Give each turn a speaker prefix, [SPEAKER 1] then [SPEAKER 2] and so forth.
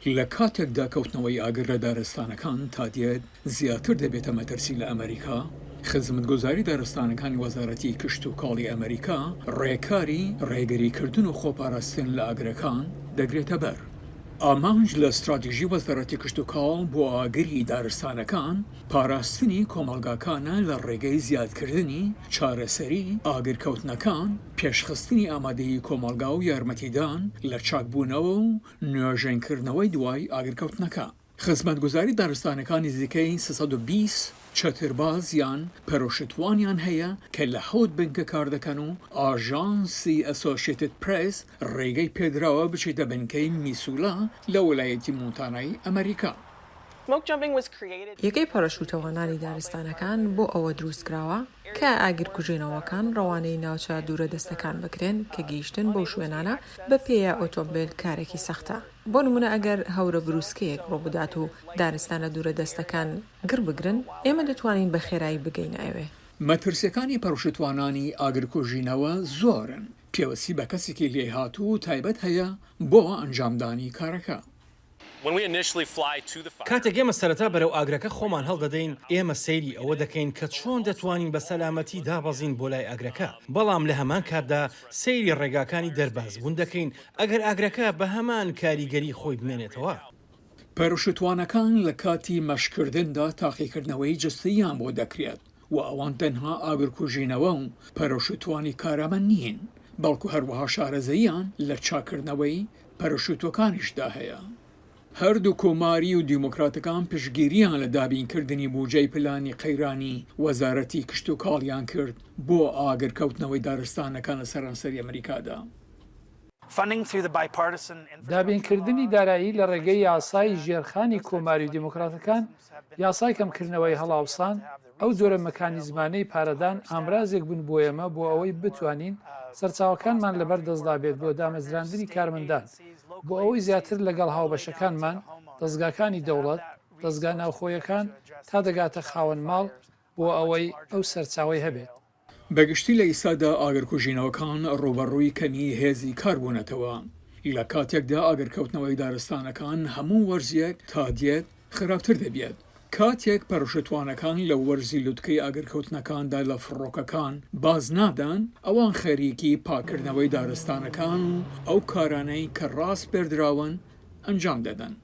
[SPEAKER 1] لە کاتێکدا کەوتنەوەی ئاگر لە دارستانەکان تا دێت زیاتر دەبێتە مەترسی لە ئەمەریکا، خزمەتگوزاری دارستانەکانی وەزارەتی کشتوکاڵی ئەمەریکا ڕێکاری ڕێگریکردن و خۆپاراستن لە ئاگرەکان دەگرێتەبەر. ئامانج لە ستراتیژی وەزارەتی کشتوکاڵ بۆ ئاگری دارستانەکان پاراستنی کۆمەڵگاکانە لە ڕێگەی زیادکردنی چارەسەری ئاگرکەوتنەکان، پێشخستنی ئامادەیی کۆمەڵگا و یارمەتیدان لە چاکبوونەوە و نۆژەنکردنەوەی دوای ئاگرکەوتنەکە. خزمەتگوزاری دارستانەکان نزیکەی 320 چەترباز یان پەرۆشتوانیان هەیە کە لە حەوت بنکە کاردەکەن و ئاژانسی ئەسۆشێتد پرێس ڕێگەی پێدراوە بچێتە بنکەی میسولا لە ویلایەتی مۆنتانای ئەمەریکا.
[SPEAKER 2] یەکەی پەرەشوتەوانانی دارستانەکان بۆ ئەوە دروستکراوە کە ئاگرکوژێنەوەکان ڕەوانەی ناوچە دوورەدەستەکان بکرێن کە گەیشتن بەو شوێنانە بە پێیە ئۆتۆمبێل کارێکی سەختە. بۆ نموونە ئەگەر هەورە بروسکەیەک ڕووبدات و دارستانە دوورەدەستەکان گڕ بگرن، ئێمە دەتوانین بە خێرایی بگەینە ئەوێ.
[SPEAKER 1] مەترسیەکانی پەڕشوتوانانی ئاگرکوژینەوە زۆرن، پێوستی بە کەسێکی لێهاتوو و تایبەت هەیە بۆ ئەنجامدانی کارەکە.
[SPEAKER 3] کاتێک ئێمە سەرەتا بەرەو ئاگرەکە خۆمان هەڵدەدەین، ئێمە سەیری ئەوە دەکەین کە چۆن دەتوانین بە سەلامەتی دابەزین بۆ لای ئاگرەکە، بەڵام لە هەمان کاتدا سەیری ڕێگاکانی دەربازبوون دەکەین ئەگەر ئاگرەکە بە هەمان کاریگەری خۆی بمێنێتەوە.
[SPEAKER 1] پەرشوتوانەکان لە کاتی مەشقکردندا تاقیکردنەوەی جەستەییان بۆ دەکرێت و ئەوان تەنها ئاگرکوژینەوە و پەرشوتوانی کارامە نین، بەڵکو هەروەها شارەزاییان لە چاککردنەوەی پەرشوتوەکانیشدا هەیە. هەردوو کۆماری و دیموکراتەکان پشتگیریان لە دابینکردنی بوجەی پلانی قەیرانی وەزارەتی کشتوکاڵیان کرد بۆ ئاگرکەوتنەوەی دارستانەکان لە سەرانسەری ئەمریکادا.
[SPEAKER 4] دابینکردنی دارایی لە ڕێگەی یاسای ژێرخانی کۆماری و دیموکراتەکان، یاسای کەمکردنەوەی هەڵاوسان، ئەو جۆرە مەکانیزمانەی پارەدان ئامرازێک بوون بۆ ئێمە بۆ ئەوەی بتوانین سەرچاوەکانمان لەبەر دەستدا بێت بۆ دامەزراندنی کارمەندان، بۆ ئەوەی زیاتر لەگەڵ هاوبەشەکانمان، دەزگاکانی دەوڵەت، دەزگا ناوخۆیەکان، تا دەگاتە خاوەن ماڵ، بۆ ئەوەی ئەو سەرچاوەی هەبێت.
[SPEAKER 1] بە گشتی لە ئیستادا ئاگرکوژینەوەکان ڕووبەڕووی کەمیی هێزی کار بوونەتەوە، لە کاتێکدا ئاگرکەوتنەوەی دارستانەکان هەموو وەرزێک تا دێت خراپتر دەبێت. کاتێک پەرشوتوانەکان لە وەرزی لوتکەی ئاگرکەوتنەکاندا لە فڕۆکەکان باز نادەن، ئەوان خەریکی پاککردنەوەی دارستانەکان و ئەو کارانەی کە ڕاسپێردراون ئەنجام دەدەن.